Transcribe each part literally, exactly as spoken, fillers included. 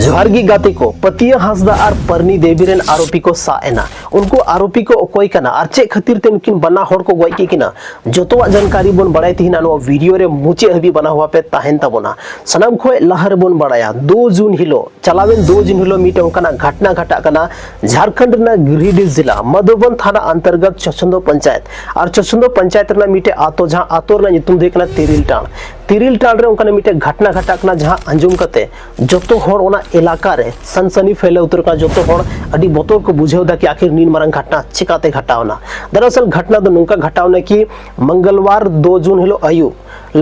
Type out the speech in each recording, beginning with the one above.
ᱡᱚᱦᱟᱨ ᱜᱮ ᱜᱟᱛᱮ ᱠᱚ, ᱯᱟᱹᱛᱤᱭᱟᱹ ᱦᱟᱸᱥᱫᱟ ᱟᱨ ᱯᱟᱨᱱᱤ ᱫᱮᱵᱤ ᱨᱮᱱ ᱟᱨᱳᱯᱤ ᱠᱚ ᱥᱟᱵ ᱮᱱᱟ᱾ ᱩᱱᱠᱩ ᱟᱨᱳᱯᱤ ᱠᱚ ᱚᱠᱚᱭ ᱠᱟᱱᱟ ᱟᱨ ᱪᱮᱫ ᱠᱷᱟᱹᱛᱤᱨ ᱛᱮ ᱩᱱᱠᱤᱱ ᱵᱟᱱᱟ ᱦᱚᱲ ᱠᱚ ᱜᱚᱡ ᱠᱮᱫ ᱠᱤᱱᱟ, ᱡᱚᱛᱚᱣᱟᱜ ᱡᱟᱱᱠᱟᱨᱤ ᱵᱚᱱ ᱵᱟᱲᱟᱭ ᱛᱮᱦᱮᱧ ᱱᱚᱣᱟ ᱵᱷᱤᱰᱤᱭᱳ ᱨᱮ ᱢᱩᱪᱟᱹᱫ ᱦᱟᱹᱵᱤᱡ ᱵᱟᱱᱟ ᱦᱚᱲ ᱯᱮ ᱛᱟᱦᱮᱱ ᱛᱟᱵᱚᱱᱟ᱾ ᱥᱟᱱᱟᱢ ᱠᱷᱚᱱ ᱞᱟᱦᱟ ᱨᱮᱵᱚᱱ ᱵᱟᱲᱟᱭᱟ, ᱫᱩ ᱡᱩᱱ ᱦᱤᱞᱳᱜ, ᱪᱟᱞᱟᱣᱮᱱ ᱫᱩ ᱡᱩᱱ ᱦᱤᱞᱳᱜ ᱢᱤᱫᱴᱮᱱ ᱚᱱᱠᱟᱱᱟᱜ ᱜᱷᱟᱴᱱᱟ ᱜᱷᱟᱴᱟᱜ ᱠᱟᱱᱟ ᱡᱷᱟᱲᱠᱷᱚᱸᱰ ᱨᱮᱱᱟᱜ ᱜᱤᱨᱤᱰᱤᱦ ᱡᱮᱞᱟ ᱢᱟᱫᱷᱩᱵᱚᱱ ᱛᱷᱟᱱᱟ ᱚᱱᱛᱚᱨᱜᱚᱛ ᱪᱚᱪᱚᱱᱫᱚ ᱯᱚᱧᱪᱟᱭᱮᱛ᱾ ᱟᱨ ᱪᱚᱪᱚᱱᱫᱚ ᱯᱚᱧᱪᱟᱭᱮᱛ ᱨᱮᱱᱟᱜ ᱢᱤᱫᱴᱮᱱ ᱟᱛᱳ, ᱡᱟᱦᱟᱸ ᱟᱛᱳ ᱨᱮᱱᱟᱜ ᱧᱩᱛᱩᱢ ᱫᱚ ᱦᱩᱭᱩᱜ ᱠᱟᱱᱟ ᱛᱤᱨᱤᱞ ᱴᱟᱲ᱾ ᱛᱤᱨᱤᱞ ᱴᱟᱲ ᱨᱮ ᱚᱱᱠᱟᱱᱟᱜ ᱢᱤᱫᱴᱮᱱ ᱜᱷᱟᱴᱱᱟ ᱜᱷᱟᱴᱟᱜ ᱠᱟᱱᱟ, ᱡᱟᱦᱟᱸ ᱟᱸᱡᱚᱢ ᱠᱟᱛᱮ ᱡᱚᱛᱚ ᱦᱚᱲ ᱚᱱᱟ ᱮᱞᱟᱠᱟ ᱨᱮ ᱥᱟᱱᱥᱟᱱᱤ ᱯᱷᱮᱞᱟᱣ ᱩᱛᱟᱹᱨ ᱠᱟᱱᱟ᱾ ᱡᱚᱛᱚ ᱦᱚᱲ ᱟᱹᱰᱤ ᱵᱚᱛᱚᱨ ᱠᱚ ᱵᱩᱡᱷᱟᱹᱣ ᱮᱫᱟ ᱠᱤ ᱟᱹᱠᱷᱤᱨ ᱱᱤᱱ ᱢᱟᱨᱟᱝ ᱜᱷᱟᱴᱱᱟ ᱪᱮᱠᱟᱛᱮ ᱜᱷᱟᱴᱟᱣ ᱮᱱᱟ᱾ ᱫᱟᱨᱟᱥᱚᱞ ᱜᱷᱟᱴᱱᱟ ᱫᱚ ᱱᱚᱝᱠᱟ ᱜᱷᱟᱴᱟᱣ ᱮᱱᱟ ᱠᱤ ᱢᱚᱝᱜᱚᱞᱣᱟᱨ ᱫᱩ ᱡᱩᱱ ᱦᱤᱞᱳᱜ ᱟᱹᱭᱩᱵ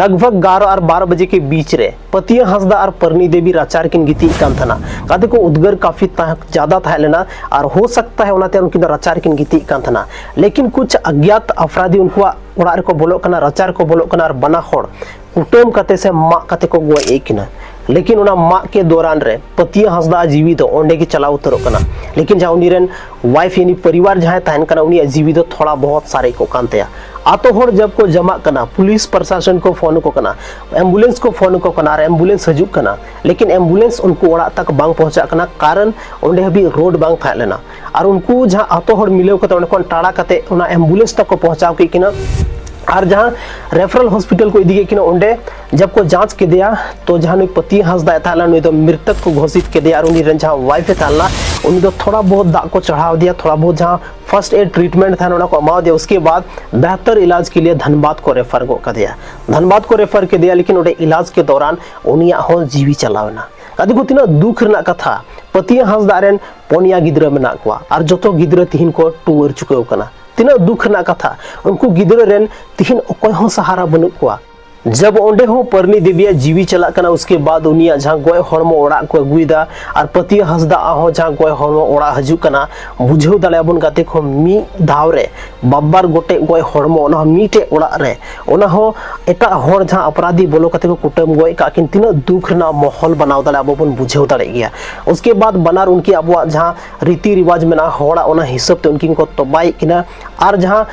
ᱞᱟᱜᱽᱵᱷᱟᱜᱽ ᱜᱭᱟᱨᱟ ᱟᱨ ᱵᱟᱨᱚ ᱵᱟᱡᱮ ᱠᱮ ᱵᱤᱪ ᱨᱮ ᱯᱟᱹᱛᱤᱭᱟᱹ ᱦᱟᱸᱥᱫᱟ ᱟᱨ ᱯᱟᱨᱱᱤ ᱫᱮᱵᱤ ᱨᱟᱪᱟ ᱨᱮᱠᱤᱱ ᱜᱤᱛᱤᱡ ᱠᱟᱱ ᱛᱟᱦᱮᱱᱟ᱾ ᱠᱟᱛᱮ ᱠᱚ ᱩᱫᱽᱜᱟᱹᱨ ᱠᱟᱯᱷᱤ ᱛᱟᱦᱮᱸ, ᱡᱟᱫᱟ ᱛᱟᱦᱮᱸ ᱞᱮᱱᱟ ᱟᱨ ᱦᱳ ᱥᱟᱠᱛᱟ ᱦᱮ ᱚᱱᱟᱛᱮ ᱩᱱᱠᱤᱱ ᱫᱚ ᱨᱟᱪᱟ ᱨᱮᱠᱤᱱ ᱜᱤᱛᱤᱡ ᱠᱟᱱ ᱛᱟᱦᱮᱱᱟ᱾ ᱞᱮᱠᱤᱱ ᱠᱩᱪ ᱟᱜᱽᱭᱟᱛ ᱟᱯᱨᱟᱫᱷᱤ ᱩᱱᱠᱩᱣᱟᱜ ᱚᱲᱟᱜ ᱨᱮᱠᱚ ᱵᱚᱞᱚᱜ ᱠᱟᱱᱟ, ᱨᱟᱪᱟ ᱨᱮᱠᱚ ᱵᱚᱞᱚᱜ ᱠᱟᱱᱟ ᱟᱨ ᱵᱟᱱᱟ ᱦᱚᱲ ᱠᱩᱴᱟᱹᱢ ᱠᱟᱛᱮ ᱥᱮ ᱢᱟᱜ ᱠᱟᱛᱮ ᱠᱚ ᱜᱚᱡ ᱮᱫ ᱠᱤᱱᱟ᱾ ᱞᱮᱠᱤᱱ ᱚᱱᱟ ᱢᱟᱜ ᱠᱮ ᱫᱚᱨᱟᱱ ᱨᱮ ᱯᱟᱹᱛᱤᱭᱟᱹ ᱦᱟᱸᱥᱫᱟ ᱟᱜ ᱡᱤᱣᱤ ᱫᱚ ᱚᱸᱰᱮ ᱜᱮ ᱪᱟᱞᱟᱣ ᱩᱛᱟᱹᱨᱚᱜ ᱠᱟᱱᱟ᱾ ᱞᱮᱠᱤᱱ ᱡᱟᱦᱟᱸ ᱩᱱᱤ ᱨᱮᱱ ᱣᱟᱭᱤᱯᱷ ᱭᱟᱱᱤ ᱯᱚᱨᱤᱵᱟᱨ ᱡᱟᱦᱟᱸᱭ ᱛᱟᱦᱮᱱ ᱠᱟᱱᱟ, ᱩᱱᱤᱭᱟᱜ ᱡᱤᱣᱤ ᱫᱚ ᱛᱷᱚᱲᱟ ᱵᱚᱦᱚᱛ ᱥᱟᱨᱮᱡ ᱠᱚᱜ ᱠᱟᱱ ᱛᱟᱭᱟ᱾ ᱟᱛᱳ ᱦᱚᱲ ᱡᱟᱵ ᱠᱚ ᱡᱟᱢᱟᱜ ᱠᱟᱱᱟ, ᱯᱩᱞᱤᱥ ᱯᱨᱚᱥᱟᱥᱚᱱ ᱠᱚ ᱯᱷᱳᱱ ᱟᱠᱚ ᱠᱟᱱᱟ, ᱮᱢᱵᱩᱞᱮᱱᱥ ᱠᱚ ᱯᱷᱳᱱ ᱟᱠᱚ ᱠᱟᱱᱟ ᱟᱨ ᱮᱢᱵᱩᱞᱮᱱᱥ ᱦᱤᱡᱩᱜ ᱠᱟᱱᱟ, ᱞᱮᱠᱤᱱ ᱮᱢᱵᱩᱞᱮᱱᱥ ᱩᱱᱠᱩ ᱚᱲᱟᱜ ᱛᱟᱠ ᱵᱟᱝ ᱯᱚᱦᱪᱟᱜ ᱠᱟᱱᱟ, ᱠᱟᱨᱚᱱ ᱚᱸᱰᱮ ᱦᱟᱹᱵᱤᱡ ᱨᱳᱰ ᱵᱟᱝ ᱛᱟᱦᱮᱸ ᱞᱮᱱᱟ᱾ ᱟᱨ ᱩᱱᱠᱩ ᱡᱟᱦᱟᱸ ᱟᱛᱳ ᱦᱚᱲ ᱢᱤᱞᱟᱹᱣ ᱠᱟᱛᱮ ᱚᱸᱰᱮ ᱠᱷᱚᱱ ᱴᱟᱲᱟ ᱠᱟᱛᱮ ᱚᱱᱟ ᱮᱢᱵᱩᱞᱮᱱᱥ ᱛᱟᱠ ᱠᱚ ᱯᱚᱦᱪᱟᱣ ᱠᱮᱫ ᱠᱤᱱᱟ᱾ ᱟᱨ ᱡᱟᱦᱟᱸ ᱨᱮᱯᱷᱟᱨᱟᱞ ᱦᱚᱥᱯᱤᱴᱟᱞ ᱠᱚ ᱤᱫᱤ ᱠᱮᱫ ᱠᱤᱱᱟ, ᱚᱸᱰᱮ ᱡᱟᱵ ᱠᱚ ᱡᱟᱸᱪ ᱠᱮᱫᱮᱭᱟ, ᱛᱚ ᱡᱟᱦᱟᱸ ᱱᱩᱭ ᱯᱟᱹᱛᱤᱭᱟᱹ ᱦᱟᱸᱥᱫᱟ ᱮ ᱛᱟᱦᱮᱸ ᱞᱮᱱᱟ, ᱱᱩᱭ ᱫᱚ ᱢᱨᱤᱛᱚᱠ ᱠᱚ ᱜᱷᱳᱥᱤᱛ ᱠᱮᱫᱮᱭᱟ᱾ ᱟᱨ ᱩᱱᱤ ᱨᱮᱱ ᱡᱟᱦᱟᱸ ᱣᱟᱭᱤᱯᱷ ᱮ ᱛᱟᱦᱮᱸ ᱞᱮᱱᱟ, ᱩᱱᱤ ᱫᱚ ᱛᱷᱚᱲᱟ ᱵᱚᱦᱩᱛ ᱫᱟᱜ ᱠᱚ ᱪᱟᱲᱦᱟᱣ ᱟᱫᱮᱭᱟ, ᱛᱷᱚᱲᱟ ᱵᱚᱦᱩᱛ ᱡᱟᱦᱟᱸ ᱯᱷᱟᱨᱥᱴ ᱮᱰ ᱴᱨᱤᱴᱢᱮᱱᱴ ᱛᱟᱦᱮᱱᱟ ᱚᱱᱟ ᱠᱚ ᱮᱢᱟᱣ ᱟᱫᱮᱭᱟ᱾ ᱩᱥᱠᱮ ᱵᱟᱫ ᱵᱮᱦᱛᱚᱨ ᱤᱞᱟᱡᱽ ᱠᱮ ᱞᱤᱭᱮ ᱫᱷᱟᱱᱵᱟᱫᱽ ᱠᱚ ᱨᱮᱯᱷᱟᱨ ᱜᱚᱫ ᱠᱟᱫᱮᱭᱟ᱾ ᱫᱷᱟᱱᱵᱟᱫᱽ ᱠᱚ ᱨᱮᱯᱷᱟᱨ ᱠᱮᱫᱮᱭᱟ, ᱞᱮᱠᱤᱱ ᱚᱸᱰᱮ ᱤᱞᱟᱡᱽ ᱠᱮ ᱫᱚᱨᱟᱱ ᱩᱱᱤᱭᱟᱜ ᱦᱚᱸ ᱡᱤᱣᱤ ᱪᱟᱞᱟᱣ ᱮᱱᱟ᱾ ᱜᱟᱛᱮ ᱠᱚ, ᱛᱤᱱᱟᱹᱜ ᱫᱩᱠ ᱨᱮᱱᱟᱜ ᱠᱟᱛᱷᱟ᱾ ᱯᱟᱹᱛᱤᱭᱟᱹ ᱦᱟᱸᱥᱫᱟ ᱨᱮᱱ ᱯᱚᱱᱭᱟ ᱜᱤᱫᱽᱨᱟᱹ ᱢᱮᱱᱟᱜ ᱠᱚᱣᱟ ᱟᱨ ᱡᱚᱛᱚ ᱜᱤᱫᱽᱨᱟᱹ ᱛᱤᱦᱤᱧ ᱠᱚ ᱴᱩᱣᱟᱹᱨ ᱪᱩᱠᱟᱹᱣ ᱠᱟᱱᱟ᱾ ᱛᱤᱱᱟᱹᱜ ᱫᱩᱠ ᱨᱮᱱᱟᱜ ᱠᱟᱛᱷᱟ, ᱩᱱᱠᱩ ᱜᱤᱫᱽᱨᱟᱹ ᱨᱮᱱ ᱛᱤᱦᱤᱧ ᱚᱠᱚᱭ ᱦᱚᱸ ᱥᱟᱦᱟᱨᱟ ᱵᱟᱹᱱᱩᱜ ᱠᱚᱣᱟ᱾ ᱡᱟᱵ ᱚᱸᱰᱮ ᱦᱚᱸ ᱯᱟᱨᱱᱤ ᱫᱮᱵᱤᱭᱟᱜ ᱡᱤᱣᱤ ᱪᱟᱞᱟᱜ ᱠᱟᱱᱟ, ᱩᱥᱠᱮ ᱵᱟᱫ ᱩᱱᱤᱭᱟᱜ ᱡᱟᱦᱟᱸ ᱜᱚᱡ ᱦᱚᱲᱢᱚ ᱚᱲᱟᱜ ᱠᱚ ᱟᱹᱜᱩᱭᱮᱫᱟ ᱟᱨ ᱯᱟᱹᱛᱤᱭᱟᱹ ᱦᱟᱸᱥᱫᱟ ᱟᱜ ᱦᱚᱸ ᱡᱟᱦᱟᱸ ᱜᱚᱡ ᱦᱚᱲᱢᱚ ᱚᱲᱟᱜ ᱦᱤᱡᱩᱜ ᱠᱟᱱᱟ, ᱵᱩᱡᱷᱟᱹᱣ ᱫᱟᱲᱮᱭᱟᱜ ᱵᱚᱱ ᱜᱟᱛᱮ ᱠᱚ, ᱢᱤᱫ ᱫᱷᱟᱣ ᱨᱮ ᱵᱟᱵᱟᱨ ᱜᱚᱴᱮᱡ ᱜᱚᱡ ᱦᱚᱲᱢᱚ, ᱚᱱᱟ ᱦᱚᱸ ᱢᱤᱫᱴᱮᱡ ᱚᱲᱟᱜ ᱨᱮ, ᱚᱱᱟ ᱦᱚᱸ ᱮᱴᱟᱜ ᱦᱚᱲ ᱡᱟᱦᱟᱸ ᱟᱯᱨᱟᱫᱷᱤ ᱵᱚᱞᱚ ᱠᱟᱛᱮ ᱠᱚ ᱠᱩᱴᱟᱹᱢ ᱜᱚᱡ ᱠᱟᱜ ᱠᱤᱱ, ᱛᱤᱱᱟᱹᱜ ᱫᱩᱠ ᱨᱮᱱᱟᱜ ᱢᱚᱦᱚᱞ ᱵᱮᱱᱟᱣ ᱫᱟᱲᱮᱭᱟᱜᱼᱟ, ᱟᱵᱚ ᱵᱚᱱ ᱵᱩᱡᱷᱟᱹᱣ ᱫᱟᱲᱮᱭᱟᱜ ᱜᱮᱭᱟ᱾ ᱩᱥᱠᱮ ᱵᱟᱫ ᱵᱟᱱᱟᱨ ᱩᱱᱠᱤ ᱟᱵᱚᱣᱟᱜ ᱡᱟᱦᱟᱸ ᱨᱤᱛᱤ ᱨᱤᱣᱟᱡᱽ ᱢᱮᱱᱟᱜᱼᱟ ᱦᱚᱲᱟᱜ, ᱚᱱᱟ ᱦᱤᱥᱟᱹᱵ ᱛᱮ ᱩᱱᱠᱤᱱ ᱠᱚ ᱛᱚᱵᱟᱭᱮᱫ ᱠᱤᱱᱟ᱾ ᱟᱨ ᱡᱟᱦᱟᱸ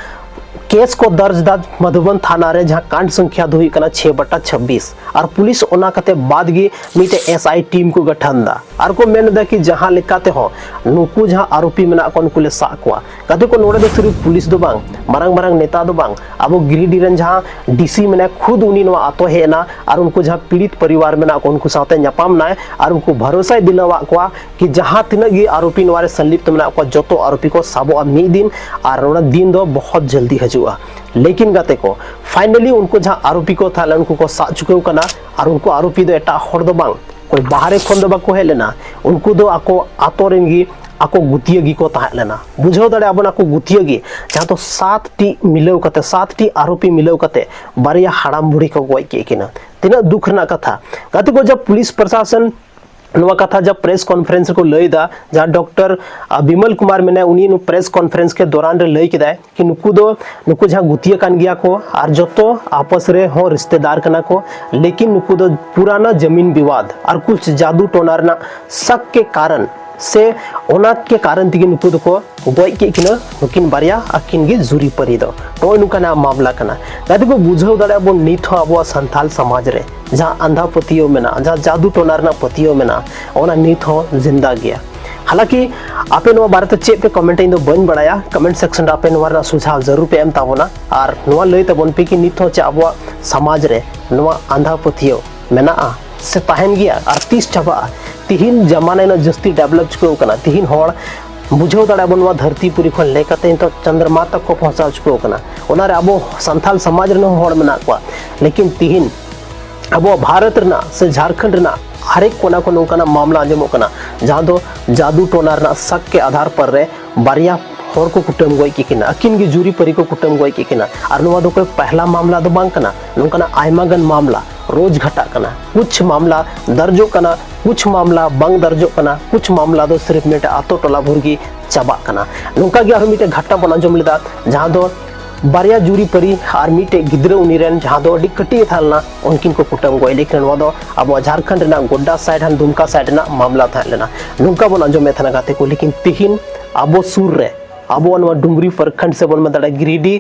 ᱠᱮᱥ ᱠᱚ ᱫᱟᱨᱡᱽ ᱫᱟ ᱢᱟᱫᱷᱩᱵᱚᱱ ᱛᱷᱟᱱᱟ ᱨᱮ, ᱡᱟᱦᱟᱸ ᱠᱟᱸᱰ ᱥᱚᱝᱠᱷᱭᱟ ᱫᱚ ᱦᱩᱭᱩᱜ ᱠᱟᱱᱟ ᱪᱷᱮᱭ ᱵᱟᱴᱟ ᱪᱷᱟᱵᱵᱤᱥ, ᱟᱨ ᱯᱩᱞᱤᱥ ᱚᱱᱟ ᱠᱟᱛᱮ ᱵᱟᱫ ᱜᱮ ᱢᱤᱫᱴᱮᱡ ᱮᱥ ᱟᱭ ᱴᱤᱢ ᱠᱚ ᱜᱚᱴᱷᱚᱱ ᱫᱟ ᱟᱨ ᱠᱚ ᱢᱮᱱ ᱮᱫᱟ ᱠᱤ ᱡᱟᱦᱟᱸ ᱞᱮᱠᱟ ᱛᱮᱦᱚᱸ ᱱᱩᱠᱩ ᱡᱟᱦᱟᱸ ᱟᱨᱳᱯᱤ ᱢᱮᱱᱟᱜ ᱠᱚᱣᱟ ᱩᱱᱠᱩ ᱞᱮ ᱥᱟᱵ ᱠᱚᱣᱟ᱾ ᱜᱟᱛᱮ ᱠᱚ, ᱱᱚᱰᱮ ᱫᱚ ᱥᱤᱨᱤᱯ ᱯᱩᱞᱤᱥ ᱫᱚ ᱵᱟᱝ, ᱢᱟᱨᱟᱝ ᱢᱟᱨᱟᱝ ᱱᱮᱛᱟ ᱫᱚ ᱵᱟᱝ, ᱟᱵᱚ ᱜᱤᱨᱤᱰᱤ ᱨᱮᱱ ᱡᱟᱦᱟᱸ ᱰᱤ ᱥᱤ ᱢᱮᱱᱟᱭᱟ ᱠᱷᱩᱫ ᱩᱱᱤ ᱱᱚᱣᱟ ᱟᱛᱳ ᱦᱮᱡ ᱮᱱᱟ ᱟᱨ ᱩᱱᱠᱩ ᱡᱟᱦᱟᱸ ᱯᱤᱲᱤᱛ ᱯᱚᱨᱤᱵᱟᱨ ᱢᱮᱱᱟᱜ ᱠᱚ ᱩᱱᱠᱩ ᱥᱟᱶᱛᱮ ᱧᱟᱯᱟᱢ ᱱᱟᱭ ᱟᱨ ᱩᱱᱠᱩ ᱵᱷᱟᱨᱚᱥᱟᱭ ᱫᱤᱞᱟᱹᱣᱟᱫ ᱠᱚᱣᱟ ᱠᱤ ᱡᱟᱦᱟᱸ ᱛᱤᱱᱟᱹᱜ ᱜᱮ ᱟᱨᱳᱯᱤ ᱱᱚᱣᱟ ᱨᱮ ᱥᱚᱝᱞᱤᱯᱛᱚ ᱢᱮᱱᱟᱜ ᱠᱚᱣᱟ, ᱡᱚᱛᱚ ᱟᱨᱳᱯᱤ ᱠᱚ ᱥᱟᱵᱚᱜᱼᱟ ᱢᱤᱫ ᱫᱤᱱ, ᱟᱨ ᱚᱱᱟ ᱫᱤᱱ ᱫᱚ ᱵᱚᱦᱚᱛ ᱡᱚᱞᱫᱤ ᱦᱤᱡᱩᱜᱼᱟ᱾ ᱞᱮᱠᱤᱱ ᱜᱟᱛᱮ ᱠᱚ, ᱯᱷᱟᱭᱱᱟᱞᱤ ᱩᱱᱠᱩ ᱡᱟᱦᱟᱸ ᱟᱨᱳᱯᱤ ᱠᱚ ᱛᱟᱦᱮᱸ ᱞᱮᱱᱟ, ᱩᱱᱠᱩ ᱠᱚ ᱥᱟᱵ ᱪᱩᱠᱟᱹᱣ ᱠᱟᱱᱟ, ᱟᱨ ᱩᱱᱠᱩ ᱟᱨᱳᱯᱤ ᱫᱚ ᱮᱴᱟᱜ ᱦᱚᱲ ᱫᱚ ᱵᱟᱝ, ᱚᱠᱚᱭ ᱵᱟᱦᱨᱮ ᱠᱷᱚᱱ ᱫᱚ ᱵᱟᱠᱚ ᱦᱮᱡ ᱞᱮᱱᱟ, ᱩᱱᱠᱩ ᱫᱚ ᱟᱠᱚ ᱟᱛᱳ ᱨᱮᱱ ᱜᱮ, ᱟᱠᱚ ᱜᱩᱛᱤᱭᱟᱹ ᱜᱮᱠᱚ ᱛᱟᱦᱮᱸ ᱞᱮᱱᱟ᱾ ᱵᱩᱡᱷᱟᱹᱣ ᱫᱟᱲᱮᱭᱟᱜ ᱵᱚᱱ, ᱟᱠᱚ ᱜᱩᱛᱤᱭᱟᱹ ᱜᱮ, ᱡᱟᱦᱟᱸ ᱫᱚ ᱥᱟᱛ ᱴᱤ ᱢᱤᱞᱟᱹᱣ ᱠᱟᱛᱮ, ᱥᱟᱛ ᱴᱤ ᱟᱨᱳᱯᱤ ᱢᱤᱞᱟᱹᱣ ᱠᱟᱛᱮ ᱵᱟᱨᱭᱟ ᱦᱟᱲᱟᱢ ᱵᱩᱲᱦᱤ ᱠᱚ ᱜᱚᱡ ᱠᱮᱫ ᱠᱤᱱᱟ᱾ ᱛᱤᱱᱟᱹᱜ ᱫᱩᱠ ᱨᱮᱱᱟᱜ ᱠᱟᱛᱷᱟ᱾ ᱜᱟᱛᱮ ᱠᱚ, ᱡᱟᱵ ᱯᱩᱞᱤᱥ ᱯᱨᱚᱥᱟᱥᱚᱱ ᱱᱚᱣᱟ ᱠᱟᱛᱷᱟ ᱡᱟᱵ ᱯᱨᱮᱥ ᱠᱚᱱᱯᱷᱟᱨᱮᱱᱥ ᱨᱮᱠᱚ ᱞᱟᱹᱭ ᱮᱫᱟ, ᱡᱟᱦᱟᱸ ᱰᱚᱠᱴᱚᱨ, ᱟ, ᱵᱤᱢᱚᱞ ᱠᱩᱢᱟᱨ ᱢᱮᱱᱟᱭᱟ, ᱩᱱᱤ ᱱᱩ ᱯᱨᱮᱥ ᱠᱚᱱᱯᱷᱟᱨᱮᱱᱥ ᱠᱮ ᱫᱚᱨᱟᱱ ᱨᱮ ᱞᱟᱹᱭ ᱠᱮᱫᱟᱭ ᱠᱤ ᱱᱩᱠᱩ ᱫᱚ, ᱱᱩᱠᱩ ᱡᱟᱦᱟᱸ ᱜᱩᱛᱤᱭᱟᱹ ᱠᱟᱱ ᱜᱮᱭᱟ ᱠᱚ ᱟᱨ ᱡᱚᱛᱚ ᱟᱯᱚᱥ ᱨᱮ ᱦᱚᱸ ᱨᱤᱥᱛᱮᱫᱟᱨ ᱠᱟᱱᱟ ᱠᱚ, ᱞᱮᱠᱤᱱ ᱱᱩᱠᱩ ᱫᱚ ᱯᱩᱨᱟᱱᱟ ᱡᱟᱢᱤᱱ ᱵᱤᱣᱟᱫ ᱟᱨ ᱠᱩᱪ ᱡᱟᱫᱩ ᱴᱚᱱᱟ ᱨᱮᱱᱟᱜ ᱥᱟᱠ ᱠᱮ ᱠᱟᱨᱚᱱ ᱥᱮ ᱚᱱᱟ ᱠᱮ ᱠᱟᱨᱚᱱ ᱛᱮᱜᱮ ᱱᱩᱠᱩ ᱫᱚᱠᱚ ᱜᱚᱡ ᱠᱮᱫ ᱠᱤᱱᱟ ᱱᱩᱠᱤᱱ ᱵᱟᱨᱭᱟ, ᱟᱹᱠᱤᱱ ᱜᱮ ᱡᱩᱨᱤᱯᱟᱹᱨᱤ ᱫᱚ᱾ ᱱᱚᱜᱼᱚᱭ ᱱᱚᱝᱠᱟᱱᱟᱜ ᱢᱟᱢᱞᱟ ᱠᱟᱱᱟ᱾ ᱜᱟᱛᱮ ᱠᱚ, ᱵᱩᱡᱷᱟᱹᱣ ᱫᱟᱲᱮᱭᱟᱜ ᱵᱚᱱ ᱱᱤᱛ ᱦᱚᱸ ᱟᱵᱚᱣᱟᱜ ᱥᱟᱱᱛᱟᱞ ᱥᱚᱢᱟᱡᱽ ᱨᱮ ᱡᱟᱦᱟᱸ ᱟᱸᱫᱷᱟ ᱯᱟᱹᱛᱭᱟᱹᱣ ᱢᱮᱱᱟᱜᱼᱟ, ᱡᱟᱦᱟᱸ ᱡᱟᱫᱩ ᱴᱚᱱᱟ ᱨᱮᱱᱟᱜ ᱯᱟᱹᱛᱭᱟᱹᱣ ᱢᱮᱱᱟᱜᱼᱟ, ᱚᱱᱟ ᱱᱤᱛ ᱦᱚᱸ ᱡᱤᱱᱫᱟ ᱜᱮᱭᱟ᱾ ᱦᱟᱞᱟᱸᱠᱤ ᱟᱯᱮ ᱱᱚᱣᱟ ᱵᱟᱨᱮᱛᱮ ᱪᱮᱫ ᱯᱮ ᱠᱚᱢᱮᱱᱴᱟ, ᱤᱧ ᱫᱚ ᱵᱟᱹᱧ ᱵᱟᱲᱟᱭᱟ᱾ ᱠᱚᱢᱮᱱᱴ ᱥᱮᱠᱥᱚᱱ ᱨᱮ ᱟᱯᱮ ᱱᱚᱣᱟ ᱨᱮᱱᱟᱜ ᱥᱩᱡᱷᱟᱣ ᱡᱟᱹᱨᱩᱲ ᱯᱮ ᱮᱢ ᱛᱟᱵᱚᱱᱟ ᱟᱨ ᱱᱚᱣᱟ ᱞᱟᱹᱭ ᱛᱟᱵᱚᱱ ᱯᱮ ᱠᱤ ᱱᱤᱛ ᱦᱚᱸ ᱪᱮᱫ ᱟᱵᱚᱣᱟᱜ ᱥᱚᱢᱟᱡᱽ ᱨᱮ ᱱᱚᱣᱟ ᱟᱸᱫᱷᱟ ᱯᱟᱹᱛᱭᱟᱹᱣ ᱢᱮᱱᱟᱜᱼᱟ ᱥᱮ ᱛᱟᱦᱮᱱ ᱜᱮᱭᱟ ᱟᱨ ᱛᱤᱥ ᱪᱟᱵᱟᱜᱼᱟ? ᱛᱤᱦᱤᱧ ᱡᱟᱢᱟᱱᱟ ᱤᱱᱟᱹᱜ ᱡᱟᱹᱥᱛᱤ ᱰᱮᱵᱷᱞᱚᱯ ᱪᱩᱠᱟᱹᱣ ᱠᱟᱱᱟ, ᱛᱤᱦᱤᱧ ᱦᱚᱲ ᱵᱩᱡᱷᱟᱹᱣ ᱫᱟᱲᱮᱭᱟᱜ ᱵᱚᱱ ᱱᱚᱣᱟ ᱫᱷᱟᱹᱨᱛᱤ ᱯᱩᱨᱤ ᱠᱷᱚᱱ ᱞᱟᱹᱭ ᱠᱟᱛᱮ ᱱᱤᱛᱚᱜ ᱪᱚᱱᱫᱨᱚᱢᱟ ᱛᱚᱠ ᱠᱚ ᱯᱚᱦᱪᱟᱣ ᱪᱩᱠᱟᱹᱣ ᱠᱟᱱᱟ᱾ ᱚᱱᱟᱨᱮ ᱟᱵᱚ ᱥᱟᱱᱛᱟᱞ ᱥᱚᱢᱟᱡᱽ ᱨᱮᱱ ᱦᱚᱸ ᱦᱚᱲ ᱢᱮᱱᱟᱜ ᱠᱚᱣᱟ, ᱞᱮᱠᱤᱱ ᱛᱤᱦᱤᱧ ᱟᱵᱚᱣᱟᱜ ᱵᱷᱟᱨᱚᱛ ᱨᱮᱱᱟᱜ ᱥᱮ ᱡᱷᱟᱲᱠᱷᱚᱸᱰ ᱨᱮᱱᱟᱜ ᱦᱟᱨᱮᱠ ᱠᱚᱱᱟ ᱠᱷᱚᱱ ᱱᱚᱝᱠᱟᱱᱟᱜ ᱢᱟᱢᱞᱟ ᱟᱸᱡᱚᱢᱚᱜ ᱠᱟᱱᱟ, ᱡᱟᱦᱟᱸ ᱫᱚ ᱡᱟᱫᱩ ᱴᱚᱱᱟ ᱨᱮᱱᱟᱜ ᱥᱟᱠ ᱠᱮ ᱟᱫᱷᱟᱨ ᱯᱟᱨ ᱨᱮ ᱵᱟᱨᱭᱟ ᱦᱚᱲ ᱠᱚ ᱠᱩᱴᱟᱹᱢ ᱜᱚᱡ ᱠᱮᱫ ᱠᱤᱱᱟ, ᱟᱹᱠᱤᱱ ᱜᱮ ᱡᱩᱨᱤ ᱯᱟᱹᱨᱤ ᱠᱚ ᱠᱩᱴᱟᱹᱢ ᱜᱚᱡ ᱠᱮᱫ ᱠᱤᱱᱟ᱾ ᱟᱨ ᱱᱚᱣᱟ ᱫᱚ ᱠᱚᱭ ᱯᱟᱦᱞᱟ ᱢᱟᱢᱞᱟ ᱫᱚ ᱵᱟᱝ ᱠᱟᱱᱟ, ᱱᱚᱝᱠᱟᱱᱟᱜ ᱟᱭᱢᱟ ᱜᱟᱱ ᱢᱟᱢᱞᱟ ᱨᱳᱡᱽ ᱜᱷᱟᱴᱟᱜ ᱠᱟᱱᱟ᱾ ᱠᱩᱪᱷ ᱢᱟᱢᱞᱟ ᱫᱟᱨᱡᱚᱜ ᱠᱟᱱᱟ, ᱠᱩᱪᱷ ᱢᱟᱢᱞᱟ ᱵᱟᱝ ᱫᱟᱨᱡᱚᱜ ᱠᱟᱱᱟ, ᱠᱩᱪᱷ ᱢᱟᱢᱞᱟ ᱫᱚ ᱥᱤᱨᱤᱯ ᱢᱤᱫᱴᱮᱡ ᱟᱛᱳ ᱴᱚᱞᱟ ᱵᱷᱳᱨ ᱜᱮ ᱪᱟᱵᱟᱜ ᱠᱟᱱᱟ᱾ ᱱᱚᱝᱠᱟ ᱜᱮ ᱟᱨᱦᱚᱸ ᱢᱤᱫᱴᱮᱡ ᱜᱷᱟᱴᱱᱟ ᱵᱚᱱ ᱟᱸᱡᱚᱢ ᱞᱮᱫᱟ, ᱡᱟᱦᱟᱸ ᱫᱚ ᱵᱟᱨᱭᱟ ᱡᱩᱨᱤ ᱯᱟᱹᱨᱤ ᱟᱨ ᱢᱤᱫᱴᱮᱡ ᱜᱤᱫᱽᱨᱟᱹ ᱩᱱᱤ ᱨᱮᱱ, ᱡᱟᱦᱟᱸ ᱫᱚ ᱟᱹᱰᱤ ᱠᱟᱹᱴᱤᱡ ᱮ ᱛᱟᱦᱮᱸ ᱞᱮᱱᱟ, ᱩᱱᱠᱤᱱ ᱠᱚ ᱠᱩᱴᱟᱹᱢ ᱜᱚᱡ ᱞᱮᱫ ᱠᱤᱱᱟ᱾ ᱱᱚᱣᱟ ᱫᱚ ᱟᱵᱚᱣᱟᱜ ᱡᱷᱟᱲᱠᱷᱚᱸᱰ ᱨᱮᱱᱟᱜ ᱜᱳᱰᱰᱟ ᱥᱟᱭᱤᱰ ᱟᱨ ᱫᱩᱢᱠᱟ ᱥᱟᱭᱤᱰ ᱨᱮᱱᱟᱜ ᱢᱟᱢᱞᱟ ᱛᱟᱦᱮᱸ ᱞᱮᱱᱟ᱾ ᱱᱚᱝᱠᱟ ᱵᱚᱱ ᱟᱸᱡᱚᱢᱮᱫ ᱛᱟᱦᱮᱱᱟ ᱜᱟᱛᱮ ᱠᱚ, ᱞᱮᱠᱤᱱ ᱛᱤᱦᱤᱧ ᱟᱵᱚ ᱥᱩᱨ ᱨᱮ ᱟᱵᱚᱣᱟᱜ ᱱᱚᱣᱟ ᱰᱩᱢᱨᱤ ᱯᱨᱚᱠᱷᱚᱸᱰ ᱥᱮ ᱵᱚᱱ ᱢᱮᱱ ᱫᱟᱲᱮᱭᱟᱜᱼᱟ ᱜᱤᱨᱤᱰᱤ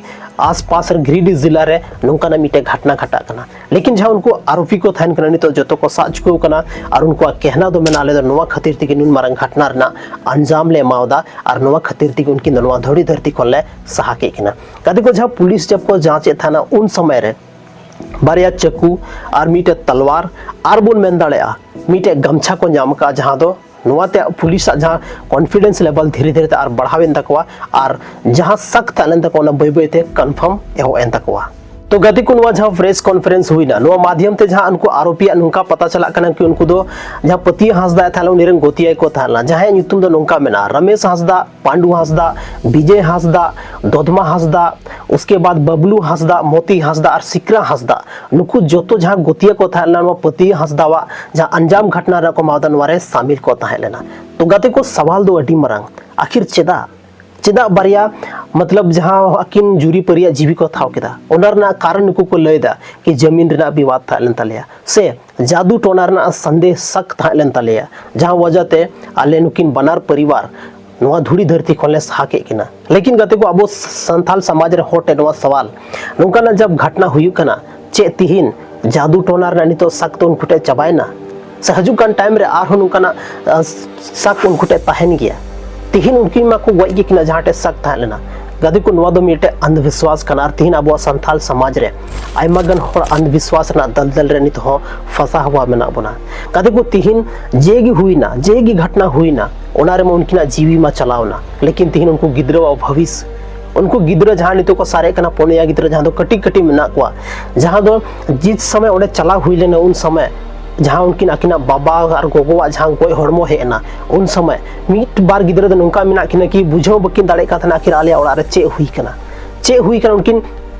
ᱟᱥᱯᱟᱥ ᱟᱨ ᱜᱤᱨᱤᱰᱤ ᱡᱮᱞᱟ ᱨᱮ ᱱᱚᱝᱠᱟᱱᱟᱜ ᱢᱤᱫᱴᱮᱡ ᱜᱷᱟᱴᱱᱟ ᱜᱷᱟᱴᱟᱜ ᱠᱟᱱᱟ᱾ ᱞᱮᱠᱤᱱ ᱡᱟᱦᱟᱸ ᱩᱱᱠᱩ ᱟᱨᱳᱯᱤ ᱠᱚ ᱛᱟᱦᱮᱱ ᱠᱟᱱᱟ, ᱱᱤᱛᱚᱜ ᱡᱚᱛᱚ ᱠᱚ ᱥᱟᱵ ᱪᱩᱠᱟᱹᱣ ᱠᱟᱱᱟ ᱟᱨ ᱩᱱᱠᱩᱣᱟᱜ ᱠᱮᱦᱱᱟ ᱫᱚ ᱢᱮᱱᱟᱜᱼᱟ, ᱟᱞᱮ ᱫᱚ ᱱᱚᱣᱟ ᱠᱷᱟᱹᱛᱤᱨ ᱛᱮᱜᱮ ᱱᱩᱱ ᱢᱟᱨᱟᱝ ᱜᱷᱟᱴᱱᱟ ᱨᱮᱱᱟᱜ ᱟᱧᱡᱟᱢ ᱞᱮ ᱮᱢᱟᱣᱫᱟ ᱟᱨ ᱱᱚᱣᱟ ᱠᱷᱟᱹᱛᱤᱨ ᱛᱮᱜᱮ ᱩᱱᱠᱤᱱ ᱫᱚ ᱱᱚᱣᱟ ᱫᱷᱩᱲᱤ ᱫᱷᱟᱹᱨᱛᱤ ᱠᱷᱚᱱ ᱞᱮ ᱥᱟᱦᱟ ᱠᱮᱫ ᱠᱤᱱᱟ᱾ ᱜᱟᱛᱮ ᱠᱚ, ᱡᱟᱦᱟᱸ ᱯᱩᱞᱤᱥ ᱡᱟᱵ ᱠᱚ ᱡᱟᱸᱪᱮᱫ ᱛᱟᱦᱮᱱᱟ ᱩᱱ ᱥᱚᱢᱚᱭ ᱨᱮ ᱵᱟᱨᱭᱟ ᱪᱟᱹᱠᱩ ᱟᱨ ᱢᱤᱫᱴᱮᱡ ᱛᱟᱞᱣᱟᱨ ᱟᱨ ᱵᱚᱱ ᱢᱮᱱ ᱫᱟᱲᱮᱭᱟᱜᱼᱟ ᱢᱤᱫᱴᱮᱡ ᱜᱟᱢᱪᱷᱟ ᱠᱚ ᱧᱟᱢ ᱟᱠᱟᱫᱼᱟ, ᱡᱟᱦᱟᱸ ᱫᱚ ᱱᱚᱣᱟᱛᱮ ᱯᱩᱞᱤᱥᱟᱜ ᱡᱟᱦᱟᱸ confidence level ᱫᱷᱤᱨᱮ ᱫᱷᱤᱨᱮ ᱛᱮ ᱟᱨ ᱵᱟᱲᱦᱟᱣᱮᱱ ᱛᱟᱠᱚᱣᱟ ᱟᱨ ᱡᱟᱦᱟᱸ ᱥᱟᱠ ᱛᱟᱦᱮᱸ ᱞᱮᱱ ᱛᱟᱠᱚᱣᱟ ᱚᱱᱟ ᱵᱟᱹᱭ ᱵᱟᱹᱭ ᱛᱮ confirm ᱮᱦᱚᱵ ᱮᱱ ᱛᱟᱠᱚᱣᱟ᱾ ᱛᱚ ᱜᱟᱛᱮ ᱠᱚ, ᱱᱚᱣᱟ ᱡᱟᱦᱟᱸ press conference ᱦᱩᱭᱱᱟ, ᱱᱚᱣᱟ ᱢᱟᱫᱷᱭᱚᱢ ᱛᱮ ᱡᱟᱦᱟᱸ ᱩᱱᱠᱩ ᱟᱨᱳᱯᱤᱭᱟᱜ ᱱᱚᱝᱠᱟ ᱯᱟᱛᱟ ᱪᱟᱞᱟᱜ ᱠᱟᱱᱟ ᱠᱤ ᱩᱱᱠᱩ ᱫᱚ ᱡᱟᱦᱟᱸ ᱯᱟᱹᱛᱭᱟᱹ ᱦᱟᱸᱥᱫᱟ ᱛᱟᱦᱮᱸ ᱞᱮᱱᱟ, ᱩᱱᱤ ᱨᱮᱱ ᱜᱚᱛᱤᱭᱟᱭ ᱠᱚ ᱛᱟᱦᱮᱸ ᱞᱮᱱᱟ, ᱡᱟᱦᱟᱸᱭᱟᱜ ᱧᱩᱛᱩᱢ ᱫᱚ ᱱᱚᱝᱠᱟ ᱢᱮᱱᱟᱜᱼᱟ, ᱨᱟᱢᱮᱥ ᱦᱟᱸᱥᱫᱟ, ᱯᱟᱱᱰᱩ ᱦᱟᱸᱥᱫᱟ, ᱵᱤᱡᱚᱭ ᱦᱟᱸᱥᱫᱟ, ᱩᱥᱠᱮ ᱵᱟᱫ ᱵᱟᱵᱞᱩ ᱦᱟᱸᱥᱫᱟ, ᱢᱚᱛᱤ ᱦᱟᱸᱥᱫᱟ ᱟᱨ ᱥᱤᱠᱨᱟ ᱦᱟᱸᱥᱫᱟ, ᱱᱩᱠᱩ ᱡᱚᱛᱚ ᱡᱟᱦᱟᱸ ᱜᱚᱛᱤᱭᱟᱹ ᱠᱚ ᱛᱟᱦᱮᱸ ᱞᱮᱱᱟ, ᱱᱚᱣᱟ ᱯᱟᱹᱛᱭᱟᱹ ᱦᱟᱸᱥᱫᱟᱣᱟᱜ ᱡᱟᱦᱟᱸ ᱟᱧᱡᱟᱢ ᱜᱷᱟᱴᱱᱟ ᱨᱮ ᱠᱚ ᱢᱟᱣᱫᱟ, ᱱᱚᱣᱟ ᱨᱮ ᱥᱟᱢᱤᱞ ᱠᱚ ᱛᱟᱦᱮᱸ ᱞᱮᱱᱟ᱾ ᱛᱚ ᱜᱟᱛᱮ ᱠᱚ, ᱥᱟᱣᱟᱞ ᱫᱚ ᱟᱹᱰᱤ ᱢᱟᱨᱟᱝ, ᱟᱠᱷᱤᱨ ᱪᱮᱫᱟᱜ? ᱪᱮᱫᱟᱜ ᱵᱟᱨᱭᱟ, ᱢᱚᱛᱞᱚᱵ, ᱡᱟᱦᱟᱸ ᱟᱹᱠᱤᱱ ᱡᱩᱨᱤ ᱯᱟᱹᱨᱤᱭᱟᱜ ᱡᱤᱣᱤ ᱠᱚ ᱦᱟᱛᱟᱣ ᱠᱮᱫᱟ, ᱚᱱᱟ ᱨᱮᱱᱟᱜ ᱠᱟᱨᱚᱱ ᱱᱩᱠᱩ ᱠᱚ ᱞᱟᱹᱭ ᱮᱫᱟ ᱠᱤ ᱡᱟᱢᱤᱱ ᱨᱮᱱᱟᱜ ᱵᱤᱵᱟᱫ ᱛᱟᱦᱮᱸ ᱞᱮᱱ ᱛᱟᱞᱮᱭᱟ ᱥᱮ ᱡᱟᱫᱩ ᱴᱚᱱᱟ ᱨᱮᱱᱟᱜ ᱥᱟᱱᱫᱮᱦ ᱥᱟᱠ ᱛᱟᱦᱮᱸ ᱞᱮᱱ ᱛᱟᱞᱮᱭᱟ, ᱡᱟᱦᱟᱸ ᱣᱟᱡᱟ ᱛᱮ ᱟᱞᱮ ᱱᱩᱠᱤᱱ ᱵᱟᱱᱟᱨ ᱯᱚᱨᱤᱵᱟᱨ ᱱᱚᱣᱟ ᱫᱷᱩᱲᱤ ᱫᱷᱟᱹᱨᱛᱤ ᱠᱷᱚᱱ ᱞᱮ ᱥᱟᱦᱟ ᱠᱮᱫ ᱠᱤᱱᱟ᱾ ᱞᱮᱠᱤᱱ ᱜᱟᱛᱮ ᱠᱚ, ᱟᱵᱚ ᱥᱟᱱᱛᱟᱞ ᱥᱚᱢᱟᱡᱽ ᱨᱮ ᱦᱚᱲ ᱴᱷᱮᱱ ᱱᱚᱣᱟ ᱥᱟᱣᱟᱞ, ᱱᱚᱝᱠᱟᱱᱟᱜ ᱡᱟᱵ ᱜᱷᱟᱴᱱᱟ ᱦᱩᱭᱩᱜ ᱠᱟᱱᱟ, ᱪᱮᱫ ᱛᱤᱦᱤᱧ ᱡᱟᱫᱩ ᱴᱚᱱᱟ ᱨᱮᱱᱟᱜ ᱱᱤᱛᱚᱜ ᱥᱟᱠ ᱫᱚ ᱩᱱᱠᱩ ᱴᱷᱮᱱ ᱪᱟᱵᱟᱭᱮᱱᱟ? ᱥᱮ ᱦᱤᱡᱩᱜ ᱠᱟᱱ time ᱨᱮ ᱟᱨᱦᱚᱸ ᱱᱚᱝᱠᱟᱱᱟᱜ, ᱟᱸ, ᱥᱟᱠ ᱩᱱᱠᱩ ᱴᱷᱮᱱ ᱛᱟᱦᱮᱱ ᱜᱮᱭᱟ? ᱛᱤᱦᱤᱧ ᱩᱱᱠᱤᱱ ᱢᱟᱠᱚ ᱜᱚᱡ ᱜᱮ ᱠᱤᱱᱟ ᱡᱟᱦᱟᱸ ᱴᱷᱮᱱ ᱥᱟᱠ ᱛᱟᱦᱮᱸ ᱞᱮᱱᱟ᱾ ᱜᱟᱛᱮ ᱠᱚ, ᱱᱚᱣᱟ ᱫᱚ ᱢᱤᱫᱴᱮᱡ ᱚᱱᱫᱷᱵᱤᱥᱣᱟᱥ ᱠᱟᱱᱟ ᱟᱨ ᱛᱤᱦᱤᱧ ᱟᱵᱚᱣᱟᱜ ᱥᱟᱱᱛᱟᱞ ᱥᱚᱢᱟᱡᱽ ᱨᱮ ᱟᱭᱢᱟ ᱜᱟᱱ ᱦᱚᱲ ᱚᱱᱫᱷᱵᱤᱥᱣᱟᱥ ᱨᱮᱱᱟᱜ ᱫᱟᱞᱫᱟᱞ ᱨᱮ ᱱᱤᱛ ᱦᱚᱸ ᱯᱷᱟᱸᱥᱟ ᱦᱩᱣᱟ ᱢᱮᱱᱟᱜ ᱵᱚᱱᱟ᱾ ᱜᱟᱛᱮ ᱠᱚ, ᱛᱤᱦᱤᱧ ᱡᱮ ᱜᱮ ᱦᱩᱭᱱᱟ, ᱡᱮ ᱜᱮ ᱜᱷᱟᱴᱱᱟ ᱦᱩᱭᱱᱟ, ᱚᱱᱟ ᱨᱮᱢᱟ ᱩᱱᱠᱤᱱᱟᱜ ᱡᱤᱣᱤ ᱢᱟ ᱪᱟᱞᱟᱣ ᱮᱱᱟ, ᱞᱮᱠᱤᱱ ᱛᱤᱦᱤᱧ ᱩᱱᱠᱩ ᱜᱤᱫᱽᱨᱟᱹᱣᱟᱜ ᱵᱷᱚᱵᱤᱥ, ᱩᱱᱠᱩ ᱜᱤᱫᱽᱨᱟᱹ ᱡᱟᱦᱟᱸ ᱱᱤᱛᱚᱜ ᱠᱚ ᱥᱟᱨᱮᱡ ᱠᱟᱱᱟ, ᱯᱩᱱᱭᱟ ᱜᱤᱫᱽᱨᱟᱹ ᱡᱟᱦᱟᱸ ᱫᱚ ᱠᱟᱹᱴᱤᱡ ᱠᱟᱹᱴᱤᱡ ᱢᱮᱱᱟᱜ ᱠᱚᱣᱟ, ᱡᱟᱦᱟᱸ ᱫᱚ ᱡᱤᱛ ᱥᱚᱢᱚᱭ ᱚᱸᱰᱮ ᱪᱟᱞᱟᱣ ᱦᱩᱭ ᱞᱮᱱᱟ, ᱩᱱ ᱥᱚᱢᱚᱭ ᱡᱟᱦᱟᱸ ᱩᱱᱠᱤᱱ ᱟᱹᱠᱤᱱᱟᱜ ᱵᱟᱵᱟ ᱟᱨ ᱜᱚᱜᱚᱣᱟᱜ ᱡᱟᱦᱟᱸ ᱜᱚᱡ ᱦᱚᱲᱢᱚ ᱦᱮᱡ ᱮᱱᱟ, ᱩᱱ ᱥᱚᱢᱚᱭ ᱢᱤᱫ ᱵᱟᱨ ᱜᱤᱫᱽᱨᱟᱹ ᱫᱚ ᱱᱚᱝᱠᱟ ᱢᱮᱱᱟᱜ ᱠᱤᱱᱟ ᱠᱤ ᱵᱩᱡᱷᱟᱹᱣ ᱵᱟᱹᱠᱤᱱ ᱫᱟᱲᱮᱭᱟᱜ ᱠᱟᱱ ᱛᱟᱦᱮᱱᱟ ᱟᱹᱠᱤᱱ ᱟᱞᱮᱭᱟᱜ ᱚᱲᱟᱜ ᱨᱮ ᱪᱮᱫ ᱦᱩᱭ ᱠᱟᱱᱟ, ᱪᱮᱫ ᱦᱩᱭ ᱠᱟᱱᱟ᱾ ᱩᱱᱠᱤᱱ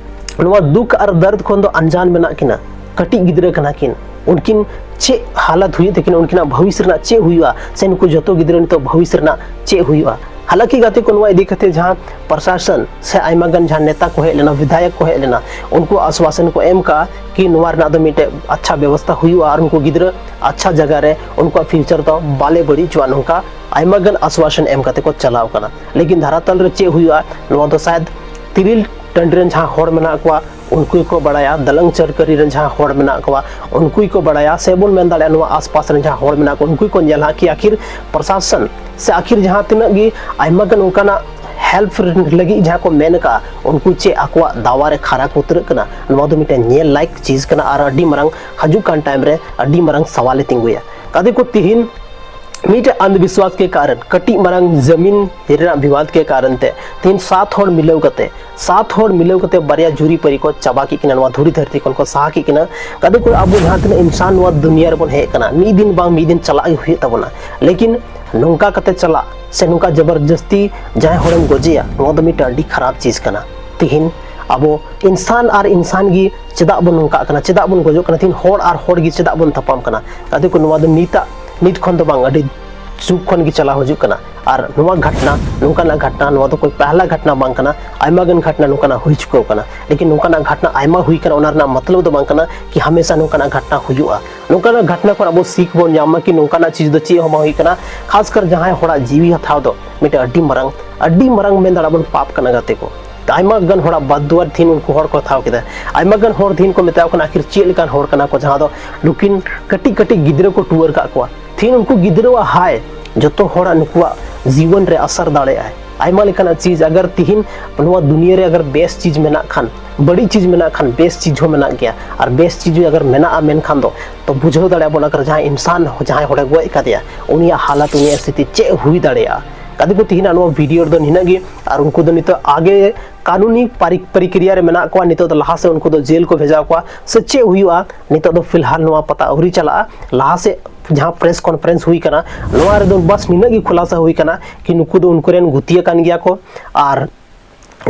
ᱱᱚᱣᱟ ᱫᱩᱠ ᱟᱨ ᱫᱟᱨᱫ ᱠᱷᱚᱱ ᱫᱚ ᱟᱱᱡᱟᱱ ᱢᱮᱱᱟᱜ ᱠᱤᱱᱟ, ᱠᱟᱹᱴᱤᱡ ᱜᱤᱫᱽᱨᱟᱹ ᱠᱟᱱᱟ ᱠᱤᱱ, ᱩᱱᱠᱤᱱ ᱪᱮᱫ ᱦᱟᱞᱚᱛ ᱦᱩᱭᱩᱜ ᱛᱟᱹᱠᱤᱱᱟ, ᱩᱱᱠᱤᱱᱟᱜ ᱵᱷᱚᱵᱤᱥ ᱨᱮᱱᱟᱜ ᱪᱮᱫ ᱦᱩᱭᱩᱜᱼᱟ, ᱥᱮ ᱱᱩᱠᱩ ᱡᱚᱛᱚ ᱜᱤᱫᱽᱨᱟᱹ ᱱᱤᱛᱚᱜ ᱵᱷᱚᱵᱤᱥ ᱨᱮᱱᱟᱜ ᱪᱮᱫ ᱦᱩᱭᱩᱜᱼᱟ? ᱦᱟᱞᱟᱸᱠᱤ ᱜᱟᱛᱮ ᱠᱚ, ᱱᱚᱣᱟ ᱤᱫᱤ ᱠᱟᱛᱮ ᱡᱟᱦᱟᱸ ᱯᱨᱚᱥᱟᱥᱚᱱ ᱥᱮ ᱟᱭᱢᱟ ᱜᱟᱱ ᱡᱟᱦᱟᱸ ᱱᱮᱛᱟ ᱠᱚ ᱦᱮᱡ ᱞᱮᱱᱟ, ᱵᱤᱫᱷᱟᱭᱚᱠ ᱠᱚ ᱦᱮᱡ ᱞᱮᱱᱟ, ᱩᱱᱠᱩ ᱟᱥᱣᱟᱥᱚᱱ ᱠᱚ ᱮᱢ ᱠᱟᱜᱼᱟ ᱠᱤ ᱱᱚᱣᱟ ᱨᱮᱱᱟᱜ ᱫᱚ ᱢᱤᱫᱴᱮᱡ ᱟᱪᱪᱷᱟ ᱵᱮᱵᱚᱥᱛᱷᱟ ᱦᱩᱭᱩᱜᱼᱟ ᱟᱨ ᱩᱱᱠᱩ ᱜᱤᱫᱽᱨᱟᱹ ᱟᱪᱪᱷᱟ ᱡᱟᱭᱜᱟ ᱨᱮ ᱩᱱᱠᱩᱣᱟᱜ ᱯᱷᱤᱭᱩᱪᱟᱨ ᱫᱚ ᱵᱟᱞᱮ ᱵᱟᱹᱲᱤᱡ ᱦᱚᱪᱚᱣᱟᱜᱼᱟ, ᱱᱚᱝᱠᱟ ᱟᱭᱢᱟ ᱜᱟᱱ ᱟᱥᱣᱟᱥᱚᱱ ᱮᱢ ᱠᱟᱛᱮ ᱠᱚ ᱪᱟᱞᱟᱣ ᱠᱟᱱᱟ᱾ ᱞᱮᱠᱤᱱ ᱫᱷᱟᱨᱟᱛᱟᱞ ᱨᱮ ᱪᱮᱫ ᱦᱩᱭᱩᱜᱼᱟ, ᱱᱚᱣᱟ ᱫᱚ ᱥᱟᱭᱟᱫ ᱛᱤᱨᱤᱞ ᱴᱟᱺᱰᱤ ᱨᱮᱱ ᱡᱟᱦᱟᱸ ᱦᱚᱲ ᱢᱮᱱᱟᱜ ᱠᱚᱣᱟ, ᱩᱱᱠᱩ ᱜᱮᱠᱚ ᱵᱟᱲᱟᱭᱟ᱾ ᱫᱟᱞᱟᱝ ᱪᱟᱹᱨᱠᱟᱹᱨᱤ ᱨᱮᱱ ᱡᱟᱦᱟᱸ ᱦᱚᱲ ᱢᱮᱱᱟᱜ ᱠᱚᱣᱟ, ᱩᱱᱠᱩ ᱜᱮᱠᱚ ᱵᱟᱲᱟᱭᱟ, ᱥᱮ ᱵᱚᱱ ᱢᱮᱱ ᱫᱟᱲᱮᱭᱟᱜᱼᱟ, ᱱᱚᱣᱟ ᱟᱥᱯᱟᱥ ᱨᱮᱱ ᱡᱟᱦᱟᱸ ᱦᱚᱲ ᱢᱮᱱᱟᱜ ᱠᱚᱣᱟ, ᱩᱱᱠᱩ ᱜᱮᱠᱚ ᱧᱮᱞᱟ ᱠᱤ ᱟᱹᱠᱷᱤᱨ ᱯᱨᱚᱥᱟᱥᱚᱱ ᱥᱮ ᱟᱹᱠᱷᱤᱨ ᱡᱟᱦᱟᱸ ᱛᱤᱱᱟᱹᱜ ᱜᱮ ᱟᱭᱢᱟ ᱜᱟᱱ ᱚᱱᱠᱟᱱᱟᱜ ᱦᱮᱞᱯ ᱞᱟᱹᱜᱤᱫ ᱡᱟᱦᱟᱸ ᱠᱚ ᱢᱮᱱ ᱟᱠᱟᱫᱼᱟ, ᱩᱱᱠᱩ ᱪᱮᱫ ᱟᱠᱚᱣᱟᱜ ᱫᱟᱣᱟ ᱨᱮ ᱠᱷᱟᱨᱟ ᱠᱚ ᱩᱛᱟᱹᱨᱟᱹᱜ ᱠᱟᱱᱟ? ᱱᱚᱣᱟ ᱫᱚ ᱢᱤᱫᱴᱮᱱ ᱧᱮᱞ ᱞᱟᱭᱤᱠ ᱪᱤᱡᱽ ᱠᱟᱱᱟ ᱟᱨ ᱟᱹᱰᱤ ᱢᱟᱨᱟᱝ ᱦᱤᱡᱩᱜ ᱠᱟᱱ ᱴᱟᱭᱤᱢ ᱨᱮ ᱟᱹᱰᱤ ᱢᱟᱨᱟᱝ ᱥᱟᱣᱟᱞᱮ ᱛᱤᱸᱜᱩᱭᱟ᱾ ᱜᱟᱛᱮ ᱠᱚ, ᱛᱤᱦᱤᱧ ᱢᱤᱫᱴᱮᱡ ᱟᱱᱫᱷᱵᱤᱥᱣᱟᱥ ᱠᱮ ᱠᱟᱨᱚᱱ, ᱠᱟᱹᱴᱤᱡ ᱢᱟᱨᱟᱝ ᱡᱟᱢᱤᱱ ᱨᱮᱱᱟᱜ ᱵᱤᱵᱟᱫ ᱠᱮ ᱠᱟᱨᱚᱱ ᱛᱮ ᱛᱤᱦᱤᱧ ᱥᱟᱛ ᱦᱚᱲ ᱢᱤᱞᱟᱹᱣ ᱠᱟᱛᱮ, ᱥᱟᱛ ᱦᱚᱲ ᱢᱤᱞᱟᱹᱣ ᱠᱟᱛᱮ ᱵᱟᱨᱭᱟ ᱡᱩᱨᱤ ᱯᱟᱹᱨᱤ ᱠᱚ ᱪᱟᱵᱟ ᱠᱮᱫ ᱠᱤᱱᱟ, ᱱᱚᱣᱟ ᱫᱷᱩᱲᱤ ᱫᱷᱟᱹᱨᱛᱤ ᱠᱷᱚᱱ ᱠᱚ ᱥᱟᱦᱟ ᱠᱮᱫ ᱠᱤᱱᱟ᱾ ᱜᱟᱛᱮ ᱠᱚ, ᱟᱵᱚ ᱡᱟᱦᱟᱸ ᱛᱤᱱᱟᱹᱜ ᱤᱱᱥᱟᱱ ᱱᱚᱣᱟ ᱫᱩᱱᱤᱭᱟᱹ ᱨᱮᱵᱚᱱ ᱦᱮᱡ ᱟᱠᱟᱱᱟ, ᱢᱤᱫ ᱫᱤᱱ ᱵᱟᱝ ᱢᱤᱫ ᱫᱤᱱ ᱪᱟᱞᱟᱜ ᱜᱮ ᱦᱩᱭᱩᱜ ᱛᱟᱵᱚᱱᱟ᱾ ᱞᱮᱠᱤᱱ ᱱᱚᱝᱠᱟ ᱠᱟᱛᱮ ᱪᱟᱞᱟᱜ ᱥᱮ ᱱᱚᱝᱠᱟ ᱡᱚᱵᱚᱨᱡᱚᱥᱛᱤ ᱡᱟᱦᱟᱸᱭ ᱦᱚᱲᱮᱢ ᱜᱚᱡᱮᱭᱟ, ᱱᱚᱣᱟ ᱫᱚ ᱢᱤᱫᱴᱟᱝ ᱟᱹᱰᱤ ᱠᱷᱟᱨᱟᱯ ᱪᱤᱡᱽ ᱠᱟᱱᱟ᱾ ᱛᱤᱦᱤᱧ ᱟᱵᱚ ᱤᱱᱥᱟᱱ ᱟᱨ ᱤᱱᱥᱟᱱ ᱜᱮ ᱪᱮᱫᱟᱜ ᱵᱚᱱ ᱱᱚᱝᱠᱟᱜ ᱠᱟᱱᱟ, ᱪᱮᱫᱟᱜ ᱵᱚᱱ ᱜᱚᱡᱚᱜ ᱠᱟᱱᱟ, ᱛᱤᱦᱤᱧ ᱦᱚᱲ ᱟᱨ ᱦᱚᱲ ᱜᱮ ᱪᱮᱫᱟᱜ ᱵᱚᱱ ᱛᱟᱯᱟᱢ ᱠᱟᱱᱟ? ᱜᱟᱛᱮ ᱠᱚ, ᱱᱚᱣᱟ ᱫᱚ ᱱᱤᱛᱟᱜ, ᱱᱤᱛ ᱠᱷᱚᱱ ᱫᱚ ᱵᱟᱝ, ᱟᱹᱰᱤ ᱡᱩᱜᱽ ᱠᱷᱚᱱ ᱜᱮ ᱪᱟᱞᱟᱣ ᱦᱤᱡᱩᱜ ᱠᱟᱱᱟ᱾ ᱟᱨ ᱱᱚᱣᱟ ᱜᱷᱚᱴᱱᱟ, ᱱᱚᱝᱠᱟᱱᱟᱜ ᱜᱷᱚᱴᱱᱟ, ᱱᱚᱣᱟ ᱫᱚ ᱠᱳᱭ ᱯᱮᱦᱞᱟ ᱜᱷᱚᱴᱱᱟ ᱵᱟᱝ ᱠᱟᱱᱟ, ᱟᱭᱢᱟ ᱜᱟᱱ ᱜᱷᱚᱴᱱᱟ ᱱᱚᱝᱠᱟᱱᱟᱜ ᱦᱩᱭ ᱪᱩᱠᱟᱹᱣ ᱠᱟᱱᱟ᱾ ᱞᱮᱠᱤᱱ ᱱᱚᱝᱠᱟᱱᱟᱜ ᱜᱷᱚᱴᱱᱟ ᱟᱭᱢᱟ ᱦᱩᱭ ᱠᱟᱱᱟ, ᱚᱱᱟ ᱨᱮᱱᱟᱜ ᱢᱚᱛᱞᱚᱵ ᱫᱚ ᱵᱟᱝ ᱠᱟᱱᱟ ᱠᱤ ᱦᱟᱢᱮᱥᱟ ᱱᱚᱝᱠᱟᱱᱟᱜ ᱜᱷᱚᱴᱱᱟ ᱦᱩᱭᱩᱜᱼᱟ᱾ ᱱᱚᱝᱠᱟᱱᱟᱜ ᱜᱷᱚᱴᱱᱟ ᱠᱷᱚᱱ ᱟᱵᱚ ᱥᱤᱠᱷ ᱵᱚᱱ ᱧᱟᱢᱟ ᱠᱤ ᱱᱚᱝᱠᱟᱱᱟᱜ ᱪᱤᱡᱽ ᱫᱚ ᱪᱮᱫ ᱦᱚᱸ ᱵᱟᱝ ᱦᱩᱭ ᱠᱟᱱᱟ᱾ ᱠᱷᱟᱥ ᱠᱟᱨ ᱡᱟᱦᱟᱸᱭ ᱦᱚᱲᱟᱜ ᱡᱤᱣᱤ ᱦᱟᱛᱟᱣ ᱫᱚ ᱢᱤᱫᱴᱮᱱ ᱟᱹᱰᱤ ᱢᱟᱨᱟᱝ, ᱟᱹᱰᱤ ᱢᱟᱨᱟᱝ ᱢᱮᱱ ᱫᱟᱲᱮᱭᱟᱜᱼᱟ ᱵᱚᱱ ᱯᱟᱯ ᱠᱟᱱᱟ, ᱜᱟᱛᱮ ᱠᱚ᱾ ᱟᱭᱢᱟ ᱜᱟᱱ ᱦᱚᱲᱟᱜ ᱵᱟᱫ ᱫᱩᱣᱟᱨ ᱛᱤᱦᱤᱧ ᱩᱱᱠᱩ ᱦᱚᱲ ᱠᱚ ᱦᱟᱛᱟᱣ ᱠᱮᱫᱟ᱾ ᱟᱭᱢᱟ ᱜᱟᱱ ᱦᱚᱲ ᱛᱤᱦᱤᱧ ᱠᱚ ᱢᱮᱛᱟᱣ ᱠᱟᱱᱟ, ᱟᱹᱠᱷᱤᱨ ᱪᱮᱫ ᱞᱮᱠᱟᱱ ᱦᱚᱲ ᱠᱟᱱᱟ ᱠᱚ, ᱡᱟᱦᱟᱸ ᱫᱚ ᱱᱩᱠᱤᱱ ᱠᱟᱹᱴᱤᱡ ᱠᱟᱹᱴᱤᱡ ᱜᱤᱫᱽᱨᱟᱹ ᱠᱚ ᱴᱩᱣᱟᱹᱨ ᱠᱟᱜ ᱠᱚᱣᱟ᱾ ᱛᱤᱦᱤᱧ ᱩᱱᱠᱩ ᱜᱤᱫᱽᱨᱟᱹᱣᱟᱜ ᱦᱟᱭ ᱡᱚᱛᱚ ᱦᱚᱲᱟᱜ ᱱᱩᱠᱩᱣᱟᱜ ᱡᱤᱵᱚᱱ ᱨᱮ ᱟᱥᱟᱨ ᱫᱟᱲᱮᱭᱟᱜᱼᱟᱭ᱾ ᱟᱭᱢᱟ ᱞᱮᱠᱟᱱᱟᱜ ᱪᱤᱡᱽ, ᱟᱜᱟᱨ ᱛᱤᱦᱤᱧ ᱱᱚᱣᱟ ᱫᱩᱱᱤᱭᱟᱹ ᱨᱮ ᱟᱜᱟᱨ ᱵᱮᱥ ᱪᱤᱡᱽ ᱢᱮᱱᱟᱜ ᱠᱷᱟᱱ, ᱵᱟᱹᱲᱤᱡ ᱪᱤᱡᱽ ᱢᱮᱱᱟᱜ ᱠᱷᱟᱱ, ᱵᱮᱥ ᱪᱤᱡᱽ ᱦᱚᱸ ᱢᱮᱱᱟᱜ ᱜᱮᱭᱟ᱾ ᱟᱨ ᱵᱮᱥ ᱪᱤᱡᱽ ᱟᱜᱟᱨ ᱢᱮᱱᱟᱜᱼᱟ ᱢᱮᱱᱠᱷᱟᱱ ᱫᱚ, ᱛᱚ ᱵᱩᱡᱷᱟᱹᱣ ᱫᱟᱲᱮᱭᱟᱜ ᱵᱚᱱ, ᱟᱜᱟᱨ ᱡᱟᱦᱟᱸᱭ ᱤᱱᱥᱟᱱ, ᱡᱟᱦᱟᱸᱭ ᱦᱚᱲᱮ ᱜᱚᱡ ᱠᱟᱫᱮᱭᱟ, ᱩᱱᱤᱭᱟᱜ ᱦᱟᱞᱟᱛ, ᱩᱱᱤᱭᱟᱜ ᱥᱛᱷᱤᱛᱤ ᱪᱮᱫ ᱦᱩᱭ ᱫᱟᱲᱮᱭᱟᱜᱼᱟ᱾ ᱜᱟᱛᱮ ᱠᱚ, ᱛᱤᱦᱤᱧᱟᱜ ᱱᱚᱣᱟ ᱵᱷᱤᱰᱤᱭᱳ ᱨᱮᱫᱚ ᱱᱤᱱᱟᱹᱜ ᱜᱮ᱾ ᱟᱨ ᱩᱱᱠᱩ ᱫᱚ ᱱᱤᱛᱚᱜ ᱟᱜᱮ ᱠᱟᱹᱱᱩᱱᱤ ᱯᱟᱨᱤ-, ᱯᱨᱚᱠᱨᱤᱭᱟ ᱨᱮ ᱢᱮᱱᱟᱜ ᱠᱚᱣᱟ᱾ ᱱᱤᱛᱚᱜ ᱫᱚ ᱞᱟᱦᱟ ᱥᱮᱫ ᱩᱱᱠᱩ ᱫᱚ ᱡᱮᱞ ᱠᱚ ᱵᱷᱮᱡᱟ ᱠᱚᱣᱟ ᱥᱮ ᱪᱮᱫ ᱦᱩᱭᱩᱜᱼᱟ, ᱱᱤᱛᱚᱜ ᱫᱚ ᱯᱷᱤᱞᱦᱟᱞ ᱱᱚᱣᱟ ᱯᱟᱛᱟ ᱟᱹᱣᱨᱤ ᱪᱟᱞᱟᱜᱼᱟ᱾ ᱞᱟᱦᱟ ᱥᱮᱫ ᱡᱟᱦᱟᱸ ᱯᱨᱮᱥ ᱠᱚᱱᱯᱷᱟᱨᱮᱱᱥ ᱦᱩᱭ ᱠᱟᱱᱟ, ᱱᱚᱣᱟ ᱨᱮᱫᱚ ᱵᱟᱥ ᱱᱤᱱᱟᱹᱜ ᱜᱮ ᱠᱷᱩᱞᱟᱥᱟ ᱦᱩᱭ ᱠᱟᱱᱟ ᱠᱤ ᱱᱩᱠᱩ ᱫᱚ ᱩᱱᱠᱩ ᱨᱮᱱ ᱜᱩᱛᱤ ᱟᱠᱟᱱ ᱜᱮᱭᱟ ᱠᱚ᱾ ᱟᱨ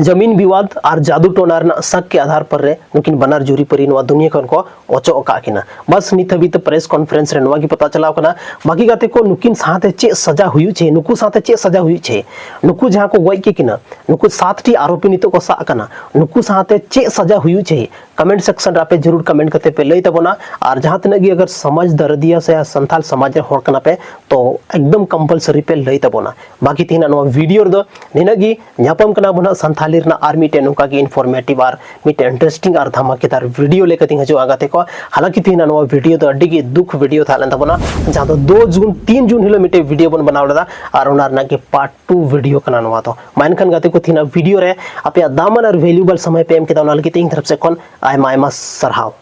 ᱡᱟᱢᱤᱱ ᱵᱤᱣᱟᱫ ᱟᱨ ᱡᱟᱫᱩ ᱴᱚᱱᱟ ᱨᱮᱱᱟᱜ ᱥᱟᱠ ᱠᱮ ᱟᱫᱷᱟᱨ ᱯᱟᱨ ᱨᱮ ᱱᱩᱠᱤᱱ ᱵᱟᱱᱟᱨ ᱡᱩᱨᱤᱯᱟᱹᱨᱤ ᱱᱚᱣᱟ ᱫᱩᱱᱤᱭᱟᱹ ᱠᱷᱚᱱ ᱠᱚ ᱚᱪᱚᱜ ᱟᱠᱟᱫ ᱠᱤᱱᱟ᱾ ᱵᱟᱥ, ᱱᱤᱛ ᱦᱟᱹᱵᱤᱡ ᱛᱮ ᱯᱨᱮᱥ ᱠᱚᱱᱯᱷᱟᱨᱮᱱᱥ ᱨᱮ ᱱᱚᱣᱟ ᱜᱮ ᱯᱟᱛᱟ ᱪᱟᱞᱟᱣ ᱠᱟᱱᱟ᱾ ᱵᱟᱹᱠᱤ ᱜᱟᱛᱮ ᱠᱚ, ᱱᱩᱠᱤᱱ ᱥᱟᱶᱛᱮ ᱪᱮᱫ ᱥᱟᱡᱟ ᱦᱩᱭᱩᱜ ᱪᱟᱹᱦᱤ, ᱱᱩᱠᱩ ᱥᱟᱶᱛᱮ ᱪᱮᱫ ᱥᱟᱡᱟ ᱦᱩᱭᱩᱜ ᱪᱟᱹᱦᱤ, ᱱᱩᱠᱩ ᱡᱟᱦᱟᱸ ᱠᱚ ᱜᱚᱡ ᱠᱮᱫ ᱠᱤᱱᱟ, ᱱᱩᱠᱩ ᱥᱟᱛ ᱴᱤ ᱟᱨᱳᱯᱤ ᱱᱤᱛᱚᱜ ᱠᱚ ᱥᱟᱵ ᱟᱠᱟᱱᱟ, ᱱᱩᱠᱩ ᱥᱟᱶᱛᱮ ᱪᱮᱫ ᱥᱟᱡᱟ ᱦᱩᱭᱩᱜ ᱪᱟᱹᱦᱤ, ᱠᱚᱢᱮᱱᱴ ᱥᱮᱠᱥᱚᱱ ᱨᱮ ᱟᱯᱮ ᱡᱟᱹᱨᱩᱲ ᱠᱚᱢᱮᱱᱴ ᱠᱟᱛᱮ ᱯᱮ ᱞᱟᱹᱭ ᱛᱟᱵᱚᱱᱟ᱾ ᱟᱨ ᱡᱟᱦᱟᱸ ᱛᱤᱱᱟᱹᱜ ᱜᱮ ᱟᱜᱟᱨ ᱥᱚᱢᱟᱡᱽ ᱫᱟᱨᱫᱤᱭᱟ ᱥᱮ ᱥᱟᱱᱛᱟᱞ ᱥᱚᱢᱟᱡᱽ ᱨᱮ ᱦᱚᱲ ᱠᱟᱱᱟ ᱯᱮ, ᱛᱚ ᱮᱠᱫᱚᱢ ᱠᱚᱢᱯᱟᱞᱥᱟᱨᱤ ᱯᱮ ᱞᱟᱹᱭ ᱛᱟᱵᱚᱱᱟ᱾ ᱵᱟᱹᱠᱤ ᱛᱮᱦᱮᱧᱟᱜ ᱱᱚᱣᱟ ᱵᱷᱤᱰᱤᱭᱳ ᱨᱮᱫᱚ ᱱᱤᱱᱟᱹᱜ ᱜᱮ᱾ ᱧᱟᱯᱟᱢ ᱠᱟᱱᱟ ᱵᱚᱱ ᱦᱟᱸᱜ ᱥᱟᱱᱛᱷᱟᱞᱤ ᱨᱮᱱᱟᱜ ᱟᱨ ᱢᱤᱫᱴᱮᱱ ᱱᱚᱝᱠᱟ ᱜᱮ ᱤᱱᱯᱷᱚᱨᱢᱮᱴᱤᱵᱷ ᱟᱨ ᱢᱤᱫᱴᱮᱱ ᱤᱱᱴᱟᱨᱮᱥᱴᱤᱝ ᱟᱨ ᱫᱷᱟᱢᱟᱠᱮᱫᱟᱨ ᱵᱷᱤᱰᱤᱭᱳ ᱞᱮᱠᱟᱛᱮᱧ ᱦᱤᱡᱩᱜᱼᱟ ᱜᱟᱛᱮ ᱠᱚ᱾ ᱦᱟᱞᱟᱝᱠᱤ ᱛᱮᱦᱮᱧᱟᱜ ᱱᱚᱣᱟ ᱵᱷᱤᱰᱤᱭᱳ ᱫᱚ ᱟᱹᱰᱤ ᱜᱮ ᱫᱩᱠ ᱵᱷᱤᱰᱤᱭᱳ ᱛᱟᱦᱮᱸ ᱞᱮᱱ ᱛᱟᱵᱚᱱᱟ, ᱡᱟᱦᱟᱸ ᱫᱚ ᱫᱩ ᱡᱩᱱ, ᱛᱤᱱ ᱡᱩᱱ ᱦᱤᱞᱳᱜ ᱢᱤᱫᱴᱮᱱ ᱵᱷᱤᱰᱤᱭᱳ ᱵᱚᱱ ᱵᱮᱱᱟᱣ ᱞᱮᱫᱟ, ᱟᱨ ᱚᱱᱟ ᱨᱮᱱᱟᱜ ᱜᱮ ᱯᱟᱨᱴ ᱴᱩ ᱵᱷᱤᱰᱤᱭᱳ ᱠᱟᱱᱟ ᱱᱚᱣᱟ ᱫᱚ᱾ ᱢᱟ ᱮᱱᱠᱷᱟᱱ ᱜᱟᱛᱮ ᱠᱚ, ᱛᱮᱦᱮᱧᱟᱜ ᱵᱷᱤᱰᱤᱭᱳ ᱨᱮ ᱟᱯᱮᱭᱟᱜ ᱫᱟᱢᱟᱱ ᱟᱨ ᱵᱷᱮᱞᱩᱵᱮᱞ ᱥᱚᱢᱚᱭ ᱯᱮ ᱮᱢ ᱠᱮᱫᱟ, ᱚᱱᱟ ᱞᱟᱹᱜᱤᱫ ᱛᱮ ᱤᱧ ᱛᱚᱨᱚᱯ ᱥᱮᱫ ᱠᱷᱚᱱ ᱟᱭᱢᱟ ᱟᱭᱢᱟ ᱥᱟᱨᱦᱟᱣ᱾